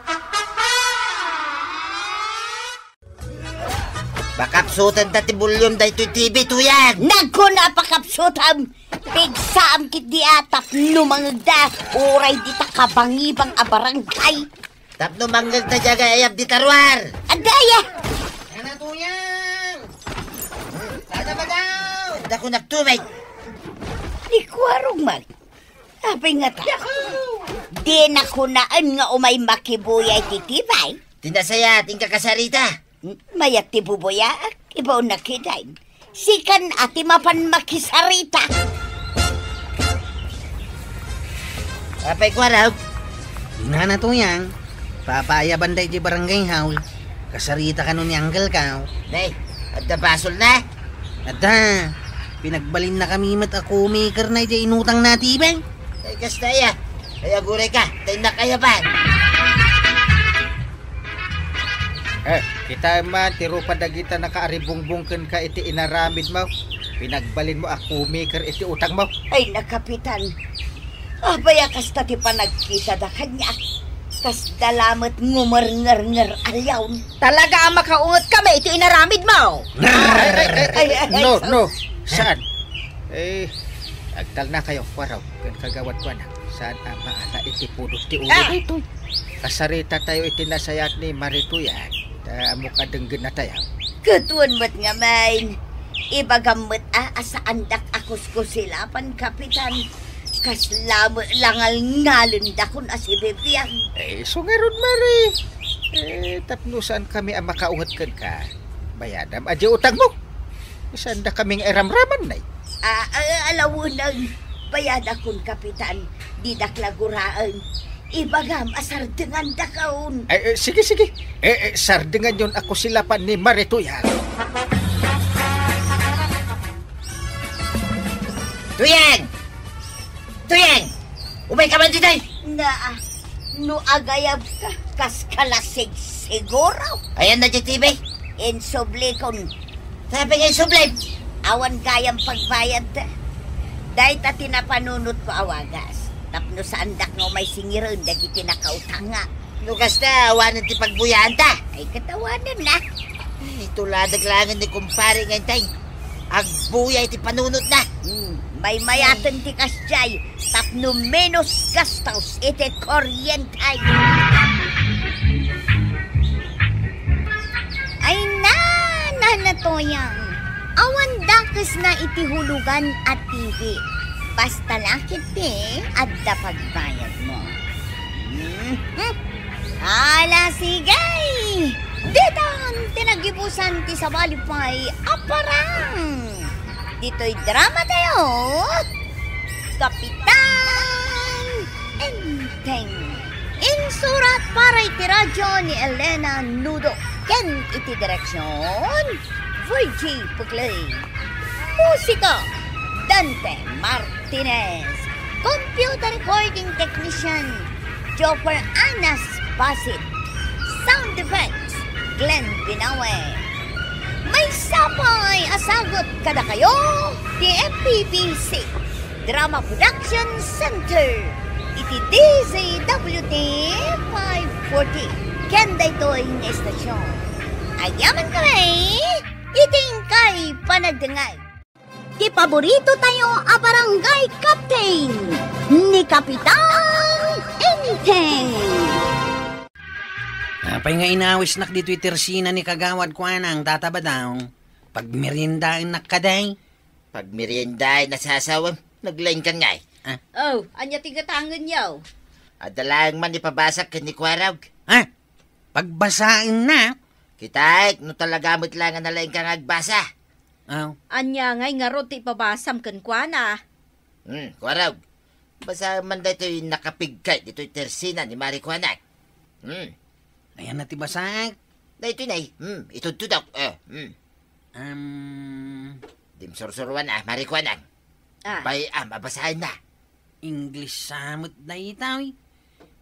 Pakapsutan ta ti volume daytoy T V, Tuyang! Nagkuna pakapsutam! Pigsaam ket di atap no mangegda, uray dita kabangibang a barangay. Tapno mangngegta diay agayayab dita ruar. Adda aya? Ana, Tuyang! Ada ba daw? Adda kunak tubig. Ni Kuarog man. Apay ngata? Yahoo! Di nakunaen nga umay makibuya iti tibay? Ti nasayaat, inka kasarita. Mayat ti bubuyaak, ibaon na kidin. Sikan a ti mapan makisarita. Apay, Kuarog? Inana, Tuyang. Papaayabanda iti barangay hall. Kasarita kano ni Uncle Kao. Nay, adda basolna? Adda. Pinagbalinnakami met a co-maker na iti inutangna ti beng. Ay, kasta aya. Ay, aguray ka. Tay nakayaban. Eh, kitaem man ti rupa dagita nakaaribungbong kenka iti inaramidmo. Pinagbalinmo a co-maker iti utangmo. Ay, na, Kapitan. Apay a kasta ti panagkitada kaniak? Kasda lamet ngumerngernger a leon. Talaga a makaungetkami iti inaramidmo! Ay, ay, ay, ay, ay, no, sus. No. Saan? Eh, agtalnakayo, Kuarog, ken kagawad Kuana. Saan a maala iti pudot ti ulo daytoy? Kasaritatayo iti nasayaat ni Marituyan. Ta ammok a denggennatayo. Ket wen met ngamin, ibagam met a, a saandak a kuskusilapan, Kapitan. Kasla met la ngalngalendakon a sibibiag. Eh, isu ngarud, Mari. Eh, tapno saankami a makaunget kenka, bayadam a di utangmo. Saandakami nga iramraman, nay. Ah, ah, ala wenno, bayadakon, Kapitan. Didak la guraen. Ibagam a sardengandakon. Ay, eh, sige, sige. Eh, eh, sardenganyon a kusilapan ni Marituyan. Tuyang! Tuyang! Umayka man ditoy! Na, no agayabka, kaska la sigsiguro. Ayanna diay T V? Insublikon. Apay nga insublim? Awan gayam pagbayadda. Dayta ti napanunotko a wagas. Tapno saandak nga umay singiren dagiti nakautangak. No kasta, awanen ti pagbuyaanta. Ay, ket awanen, a. Ay, tuladek laengen ni kumpare nga intay agbuya iti panunotna. Hmm, maymayaten ti kasdiay tapno menos gastos iti kuryente. Ay, na, Nana Toyang, awan dakesna iti hulugan a T V. Basta la ketdi adda pagbayadmo. Mhm. Ala, sige! Ditan ti nagibusan ti sabali pay a parang. Ditoy dramatayo, Kapitan Enteng. Insurat para iti radyo ni Elena Nudo ken iti direksion, Virgie Puclay. Musika, Dante Martinez. Computer recording technician, Joffer Anas Basit. Sound effects, Glenn Binawe. Maysa pay a sagut kadakayo ti M P P C Drama Production Center iti D Z W T five forty ken daytoy nga estasion. Agyamankami iti inkay panagdengngeg. Ti paborito tayo a barangay captain, ni Kapitan Enteng. Apay nga inawisnak ditoy tersina ni Kagawad Kuanang, Tata Badong? Pagmeriendaennak kadi? Pagmeriendaen a sasawem, naglaingkan ngay. Ah. Oh, ania ti gatangenyo? Adda laeng man ipabasak ken ni Kuarog. Ah, pagbasaenna? Kitaek, no talaga met la nga nalaingka nga agbasa. Aw. Ania ngay ngarud ti ipabasam kenkuana? Hmm, Kuarog. Basaem man daytoy nakapigkay ditoy tersina ni Mari Kuanak. Hmm. Ayanna ti basaek? Daytoy nay. Hmm, itudtudok. Eh, hmm. Um, Dim sursuruan a, Mari Kuanang. Ah. Bay-am a basaenna. English sa met dayta, uy.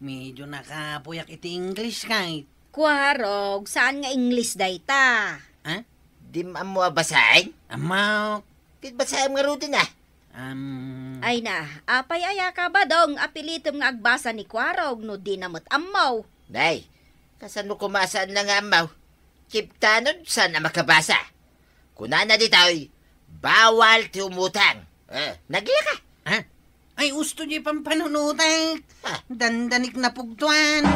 Medyo nakapuyak iti English kay. Kuarog, saan nga English dayta? Ha? Dim ammo a basaen? Ammo. Ket basaem ngaruden a. Am. Ay na, apay aya ka, Badong, a pilitem nga agbasa ni Kuarog no dina met ammo? Nay, kasano koma a saanna nga ammo? Chiptanod saan a makabasa. Kunana ditoy, bawal ti umutang. Eh, naglaka. Ha? Ay, usto di pampanunutek. Ha? Dandanik napugtuan.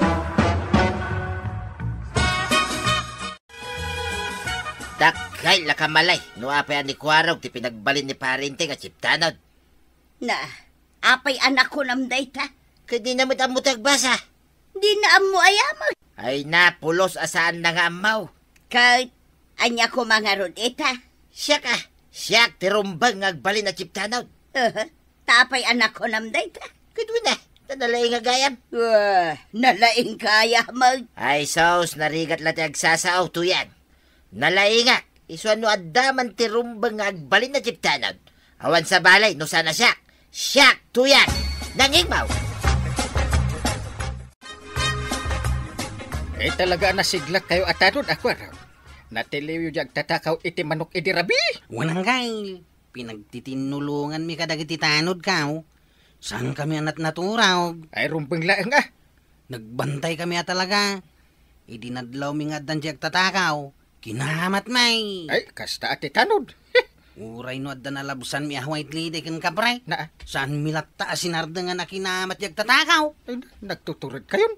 Dakkel a kamalay no apay a ni Kuarog ti pinagbalin ni Parente nga chiptanod. Na, apay a nakunam dayta? Ket dina met ammo ti agbasa. Dina ammo aya met. Ay na, pulos a saanna nga ammo. Ket ania koma ngarud ita? Siak a, siak ti rumbeng nga agbalin a chiptanod. Aha. Ta apay a nakunam dayta? Ket wen a, ta nalaing a gayam. Wah, nalaing ka aya met. Ay sus, narigat la ti agsasao, Tuyang. Nalaingak, isu a no adda man ti rumbeng nga agbalin a chiptanod. Awan sabali no saan a siak. Siak, Tuyang, nangingmaw. Eh, talaga a nasiglak kayo a tanod a Kuarog. Natiliwyo di agtatakaw iti manok idi rabii. Wen a, Kyle, pinagtitinnulonganmi kadagiti tanod kaw. Saan kami a natnaturog? Ay, rumbeng laeng a. Nagbantay kami a talaga. Idi nadlawmi nga addan di agtatakaw, kinamatmi. Ay, kasta a ti tanod. Uray no adda nalabsanmi a white lady ken kapre. Na? Saanmi latta a sinardengan a kinamat di agtatakaw. Ay, nagtutured kayon.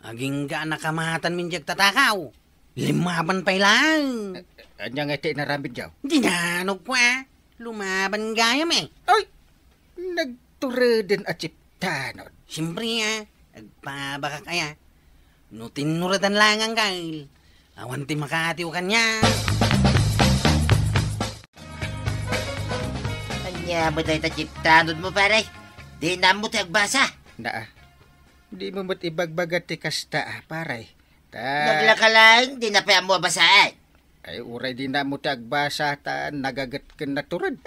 Agingga a nakamatanmin di agtatakaw. Limaban pay laeng. Eh, ania nga iti inaramidyo? Dinanog ko, ah. Lumaban gayam, eh. Ay, nagtureden a chiptanod. Siyempre, ah. Agpabakak aya. No tinnuredan laeng, Kyle, awan ti makaatiw kaniak. Ania met dayta chiptanod mo, pare? Dina ammo ti agbasa. Naa. Dimo met ibagbaga ti kasta, pare. Ta- Naglaka laeng, dina pay ammo a basaen. Ay, uray dina ammo ti agbasa, ta nagaget ken natured.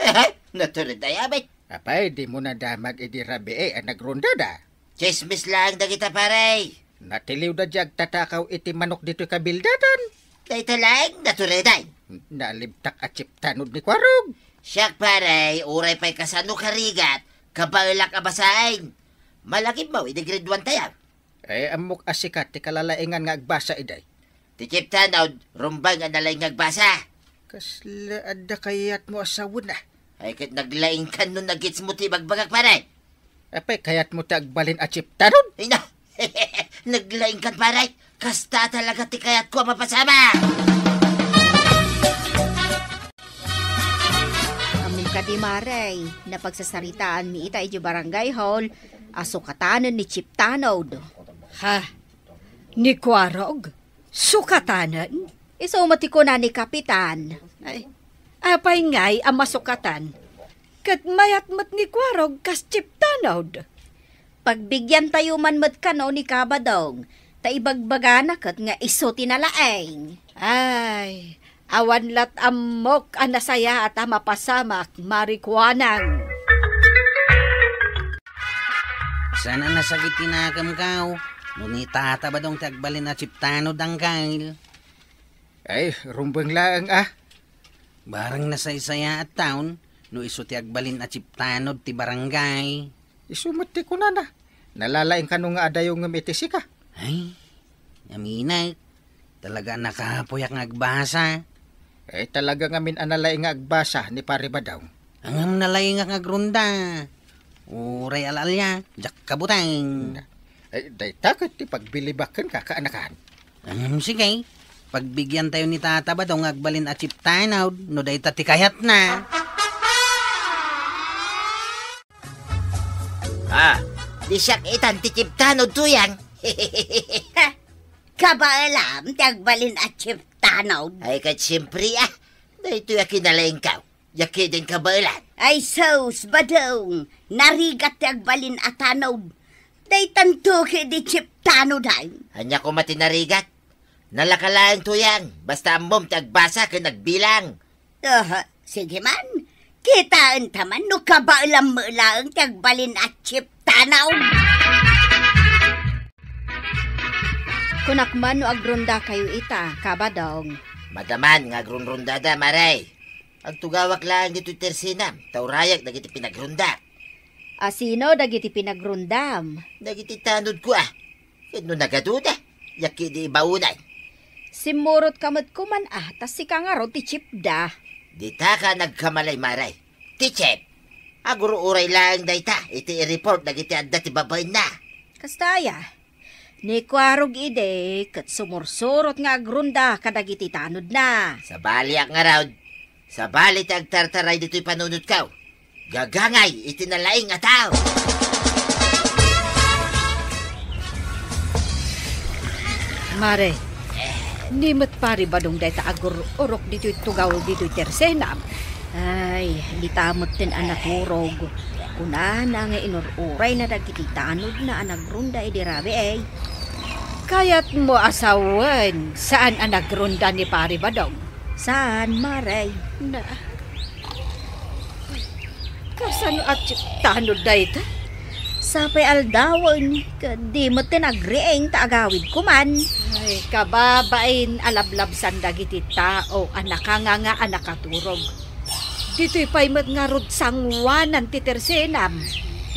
Natured aya met. Apay, dimo nadamag idi rabii a nagrondada? Tsismis laeng dagita, pare. Natiliwda di agtatakaw iti manok ditoy kabildatan. Dayta laeng naturedan. Nalibtak a chiptanod ni Kuarog. Siak, pare, uray pay kasano karigat, kabaelak a basaen. Malagipmo idi grade one tayo. Eh, ammok a sika ti kalalaingan nga agbasa idiay. Ti chiptanod, rumbeng a nalaing nga agbasa. Kasla adda kayatmo a sawen a. Ay, ket naglaingkan no nagitsmo ti ibagbagak, pare. Apay, kayatmo ti agbalin a chiptanod? Ay na, naglaingkan, pare. Kasta talaga ti kayatko a mapasamak. Ammom kadi, Mare, napagsasaritaanmi ita idiay barangay hall a sukatanen ni Chiptanod. Ha? Ni Kuarog? Sukatanen? Isu met ti kuna ni Kapitan. Ay, apay ngay a masukatan? Ket mayat met ni Kuarog kas Chiptanod. Pagbigyan tayo man met kano ni Kabadong, ta ibagbagana ket nga isu ti nalaeng. Ay, awan lat ammok a nasayaat a mapasamak, Mari Kuanang. Saan a nasagit ti nakemko, no ni Tata Badong ti agbalin a Chiptanod, Angkel. Ay, rumbeng laeng a. Barang nasaysayaat taon, no isu ti agbalin a Chiptanod ti barangay. Isu met ti kunana. Nalalaing kano nga adayongem iti sika? Ay, aminek. Talaga a nakapuyak nga agbasa. Eh, talaga ngamin a nalaing nga agbasa ni Pare Badong. Ngem nalaingak nga agrunda. Uray al-alia, diak kabuteng. Eh, dayta ket ti pagbilibak kenka, kaanakan. Ngem sige, pagbigyan tayo ni Tata Badong nga agbalin a Chiptanod, no dayta ti kayatna. Ah, di siak itan ti Chiptanod, Tuyang. Kabaelam ti agbalin a Chiptanod. Ay, ket siempre, ah. Daytoy a kinalaingko. Diak ketdin kabaelan. Ay sus, Badong, narigat ti agbalin a tanod. Daytanto ketdi Chiptanod ay. Ania koma ti narigat? Nalaka laeng, Tuyang, basta ammom ti agbasa ken agbilang. Aha, sige man. Kitaenta man no kabaelam met laeng ti agbalin a chief tanaw. Kunak man no agrondakayo ita, Kabadong. Madaman nga agronrondada, Mare. Agtugawak laeng ditoy tersenam, ta urayak dagiti pinagrondak. A sino dagiti pinagrondam? Dagiti tanodko, a. Ket no nagaduda, yak idi ibaonay. Simmurotka met koman, a, ta sika ngarud ti chiefda. Ditaka nagkamalay, Mare. Ti chief, agur-uray laeng dayta iti i-report dagiti adda ti babaenna. Kasta aya? Ni Kuarog idi ket sumursurot nga agronda kadagiti tanodna. Sabaliak ngarud, sabali ti agtartaray ditoy panunotko. Gagangay iti nalaing a tao. Mare, ni met Pari Badong dayta agur-urok ditoy tugaw ditoy tersenam. Ay, dita metten a naturog. Kunana nga inur-urayna dagiti tanodna a nagronda idi rabii, ay. Kayatmo a sawen, saan a nagronda ni Pari Badong? Saan, Mare? Na, kasano a chief tanod dayta? Sapay aldawen, ket di metten agriing ta agawidko man. Ay, kababain a lablabsan dagiti tao a nakanganga a nakaturog. Ditoy pay met ngarud sangoanan ti tersenam.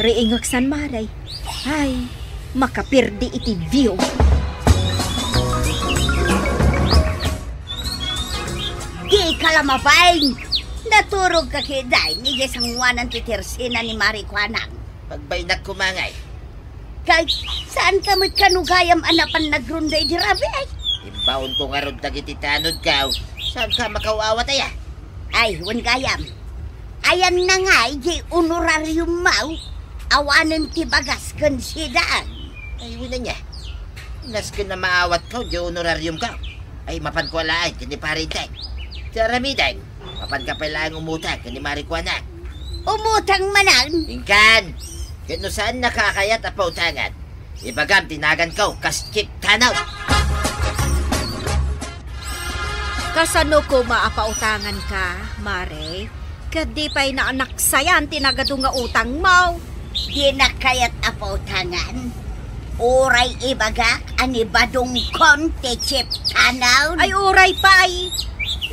Riingek san, Mare. Ay, makapirdi iti view. Dika la mabain! Naturogka ketdin idiay sangoanan ti tersena ni Mare Kuanang. Pagbainak koma ngay. Kay, saanka met kano gayam a napan nagronda idi rabii, ay? Imbaonko ngarud dagiti tanodko. Saanka makaw-awat aya? Ay, wen gayam. Ayanna ngay diay honorariummo, awanen ti bagas ken sidaen. Ay, wen ania. Nasken a maawatko diay honorariumko. Ay, mapanko a laeng ken ni Pare Enteng. Ti aramidem, mapanka pay laeng umutang ken ni Mare Kuanang. Umutang manen? Inkan! Ket no saannaka a kayat a pautangan, ibagam ti naganko kas chief tanod. Kasano koma a pautanganka, Mare? Ket di pay na-, naksayan ti nagadu nga utangmo? Dinak kayat a pautangan. Uray ibagak a ni Badongkon ti chief tanod. Ay, uray pay.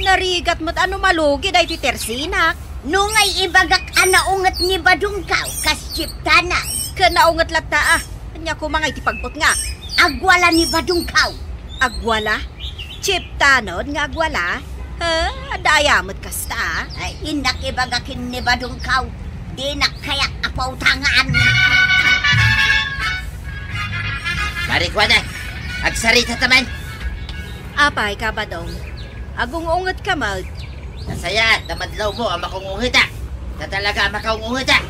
Narigat met a no malugi daytoy tersenak. No ngay ibagak a naunget ni Badongko kas chief tanod. Ket naunget latta, a. Ania koma ngay ti pagbutngak? Agwala ni Badongko. Agwala? Chief tanod nga agwala? Ha? Adda aya met kasta, a? Ay, innak ibaga ken ni Badongko. Dinak kayat a pautangan. Mare Kuanang, agsarita ta man. Apay, Kabadong? Agung-ungetka met? Nasayaat ta madlawmo a makung-ungetak. Ta talaga a makaung-ungetak.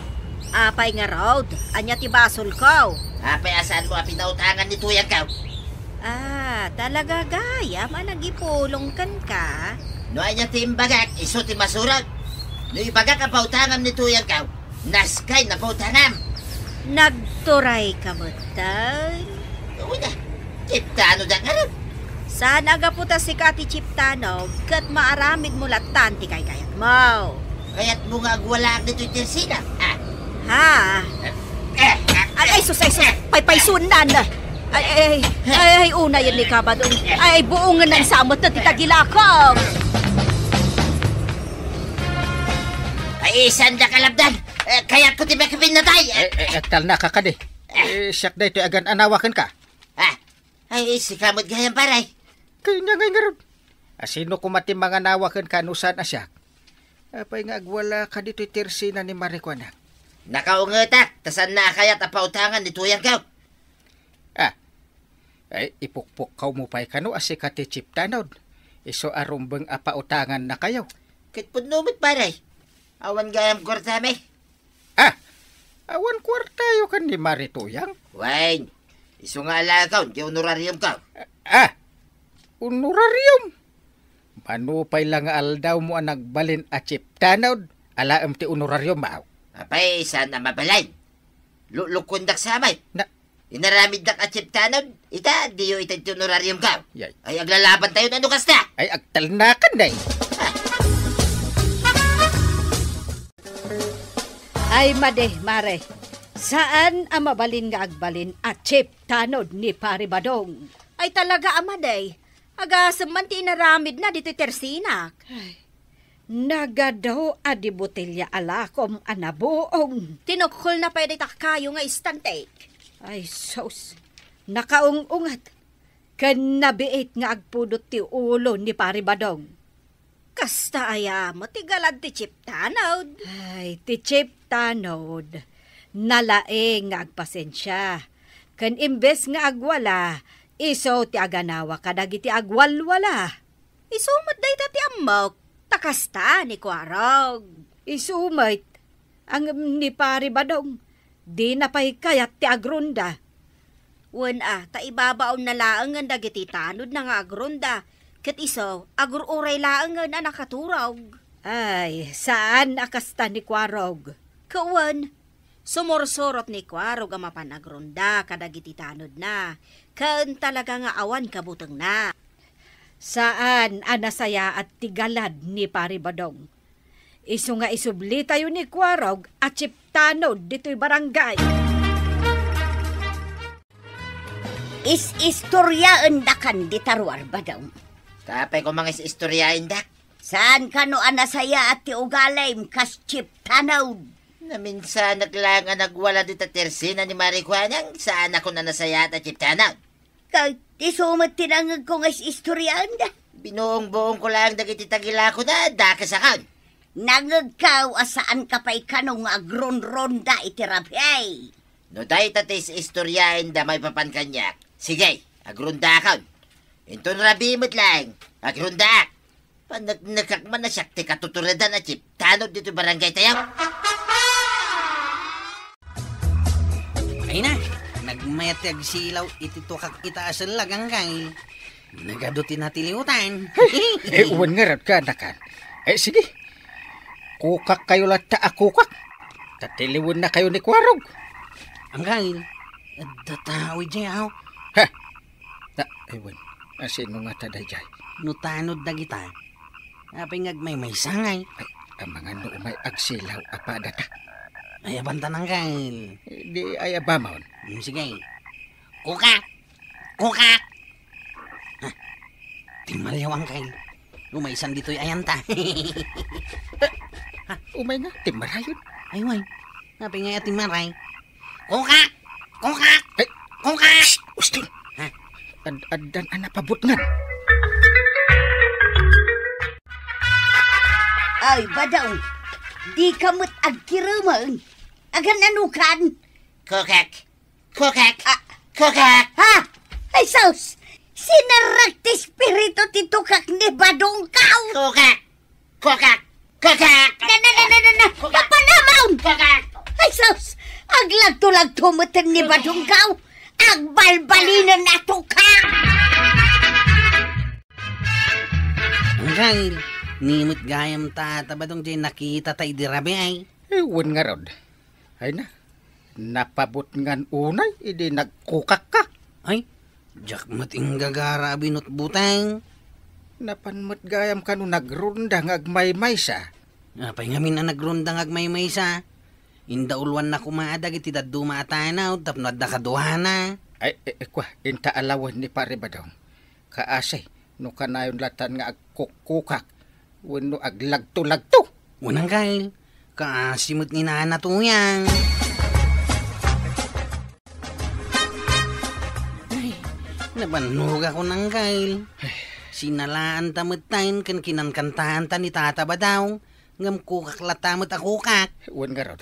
Apay ngarud? Ania ti basolko? Apay a saanmo a pinautangan ni tuyangko? Ah, talaga gayam a nagipulong kenka? No ania ti imbagak, isu ti masurot. No ibagak a pautangam ni tuyangko, naskay napautangam. Nagturayka metten? Wen a, chief tanodak ngarud. Saan a gapu ta sika ti chief tanod ket maaramidmo lattan ti kaykayatmo. Kayatmo nga agwalaak ditoy tersena, a? Ha? Eh, eh, eh. Ay, ay, sus, ay, sus. Paypaysuennan. Ay, ay, ay, ay, unayen ni Kabadong. Ay, ay, buongen sa met ti tagilako. Ay, saan da kalabdan? Eh, kayatko ti makapinnatay. Eh, eh, agtalnaka kadi. Eh, siak daytoy agan-anawa kenka. Ah, ay, sika met gayam, pare. Kayna ngay ngarud. A, sino koma ti manganawa kenka no saan a siak? Apay nga agwalaka ditoy tersena ni Mare Kuanang? Nakaungetak, ta saanna a kayat a pautangan ni tuyangko. Ah, ay, ipukpukkawmo pay kano a sika ti chief tanod. Isu a rumbeng a pautangannakayo. Ket pudno met, pare. Awan gayam kuartami. Ah, awan kuartayo ken ni Mare Tuyang? Wen, isu nga alakaw diay honorariumko. Ah, honorarium? Mano pay la nga aldawmo a nagbalin a chief tanod, alaem ti honorariummo? Apay, saan a mabalin? Lulukuendak sa met. Na- Inaramiddak a chief tanod, ita, diyo ita ti honorariumko. Yay. Ay, aglalabantayon, ano kasta? Ay, agtalnakan, day. Ah. Ay, madi, mare. Saan a mabalin nga agbalin a chief tanod ni Pari Badong. Ay, talaga a madi. Agasem man ti inaramidna ditoy tersinak. Ay, nagadu a di botelya a lakom a nabuong. Tinukkolna pay dita kayo nga istantek. Ay, sus. Nakaung-ungat. Ken nabiit nga agpudot ti ulo ni Pari Badong. Kasta aya met ti galad ti chief tanod? Ay, ti chief tanod, nalaing nga agpasensia. Ken imbes nga agwala, isu ti aganawa kadagiti agwalwala. Isu met dayta ti ammok, ta kasta ni Kuarog. Isu met, ngem ni Pari Badong, dina pay kayat ti agrunda. Wen a, ta ibabaonna laengen dagiti tanodna nga agrunda, ket isu, agur-uray laengen a nakaturog. Ay, saan a kasta ni Kuarog. Ket wen, sumursurot ni Kuarog a mapan agrunda kadagiti tanodna, ken talaga nga awan kabutengna. Saan a nasayaat ti galad ni Pari Badong. Isu nga isublitayo ni Kuarog a chief tanod ditoy barangay. Is-istoriaendakan dita ruar, Badong. Apay koma nga is-istoriaendak? Saan kano a nasayaat ti ugalim kas chief tanod? Naminsanak laeng a nagwala dita tersina ni Mari Kuanang, saan a koma nasayaat a chief tanod. Ket isu met ti nangngegko nga is-istoriaenda. Binuong-buongko laeng dagiti tagilakona, dakesakon. Nangngegko a saanka pay kano nga agronronda iti rabii. No dayta ti is-istoriaenda maipapan kaniak, sige, agrondakon. Inton rabii met laeng, agrondaak. Paneknekak man a siak ti katuturedan a chief tanod ditoy barangaytayo. Ay na, nagmayat ti agsilaw iti tukak ita a sellag, Angkel. Nagadu ti natiliwtan. Eh, wen ngarud, kaanakan. Eh, sige. Kukakkayo latta a kukak. Ta tiliwennakayo ni Kuarog. Angkel, adda tao idiay, aw. Ha? Ta, ay, wen. Asino ngata daydiay? No tanod dagita, apay nga agmaymaysa ngay? Ay, amangan no umay agsilaw a padata. Ay, abantan, Angkel. Eh, di ay abamon. Hmm, sige. Kukak! Kukak! Ha? Timmariaw, Angkel. Umaysan ditoy ayanta. Ha? Umay nga, timmarayon. Ay, way. Apay nga timmaray? Kukak! Kukak! Ay. Kukak! Shh! Uston! Ha? Ad-, addan a napabutngan. Ay, Badong, dika met agkiremen. Agan-anokan? Kukak! Kukak! Ah. Kukak! Ha? Ay, sus! Sinerrek ti espiritu ti tukak ni Badongkaw! Kukak! Kukak! Kukak! Na, na, na, na, na, na! Kukak! Apanamon! Kukak! Ay, sus! Aglagto-lagto met ni Badongkaw! Agbalbalinen a tukak! Angkel, ni met gayam ta, ta Badong, diay nakitata idi rabii, ay? Eh, wen ngarud. Ay na, napabutngan unay idi nagkukakka. Ay, diak met inggagara a binutbuteng. Napan met gayam kano nagronda nga agmaymaysa. Apay ngamin a nagronda nga agmaymaysa? Indauluanna koma dagiti dadduma a tanod tapno adda kaduana. Ay, eh, eh, kua, inta alawen ni Pare Badong. Kaasi, no kanayon latan nga agkukkukak wenno aglagto-lagto. Wen, Angkel, kaasi met ni Nana Tuyang. Ay, nabannogakon, Angkel. Ay. Sinalaanta metten ken kinankantaanta ni Tata Badong, ngem kukak latta met a kukak. Wen ngarud,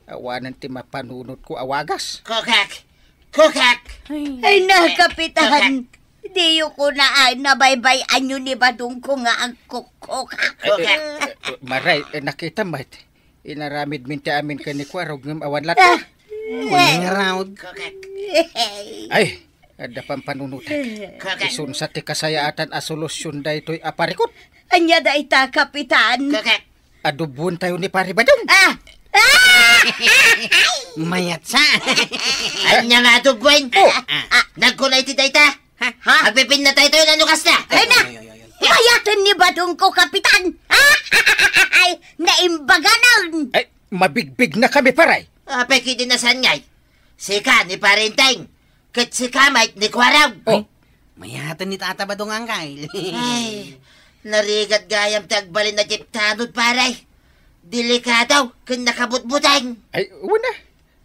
awanen ti mapanunotko a wagas. Kukak! Kukak! Ay, na, Kapitan. Kukak! Diyo kunaan a nabaybay-anyo ni Badongko nga agkukkukak. Eh, eh, eh, maray, eh, nakita met. Inaramidmin ti amin ken ni Kuarog ngem awan latta. Ah. Wen ngarud. Kukak! Ay, adda pampanunotak. Kukak! Isunsa ti kasayaatan a solusion daytoy a parikut. Ania dayta, Kapitan? Kukak! Adubuentayo ni Pare Badong. Ah! Ah! Mayatsa. Ania nga adubuan? Oh. Ah. Nagkuna iti dayta? Ha? Ha? Agpipinnatayto, no kasta? Ay na! Ay, ay, ay, ay, ay. Mayaten ni Badongko, Kapitan! Ay, naimbaganan! Ay, Mabigbignakami, pare. Apay, kidi nasan ngay? Sika ni Pare Enteng, ket sika met ni Kuarog. Oh. Ay, mayaten ni Tata Badong, Angkel. Ay, narigat gayam ti agbalin a chip tanod, pare. Delikado ken nakabutbuteng. Ay, wen a.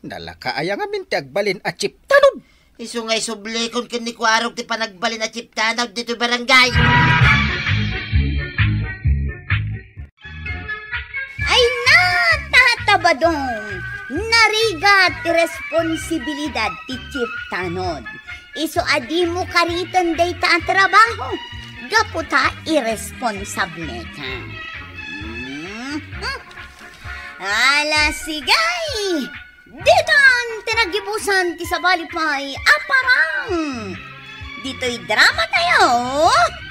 Nalaka aya ngamin ti agbalin a chip tanod. Isu nga isublikon ken ni Kuarog ti panagbalin a chip tanod ditoy barangay. Ay na, Tata Badong! Narigat ti responsibilidad ti chip tanod. Isu a dimo kariten dayta a trabaho gapu ta irresponsableka. Mhm. Ala, sige! Ditan ti naggibusan ti sabali pay a parang. Ditoy drama tayo,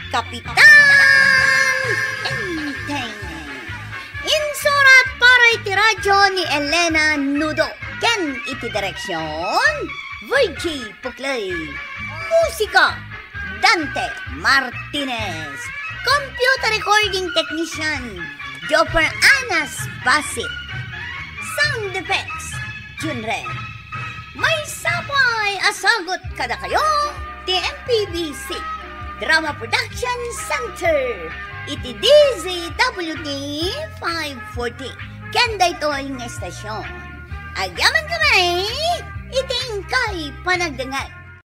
Kapitan Enteng. Insurat para iti radyo ni Elena Nudo ken iti direksyon, Virgie Puclay. Musika, Dante Martinez. Computer recording technician, Jopper Anas Basit. Sound effects, Junren. Maysa pay a sagut kadakayo ti M P B C Drama Production Center iti D Z W T five forty. Ken daytoy nga estasyon, agyamankami iti inkay panagdengngeg.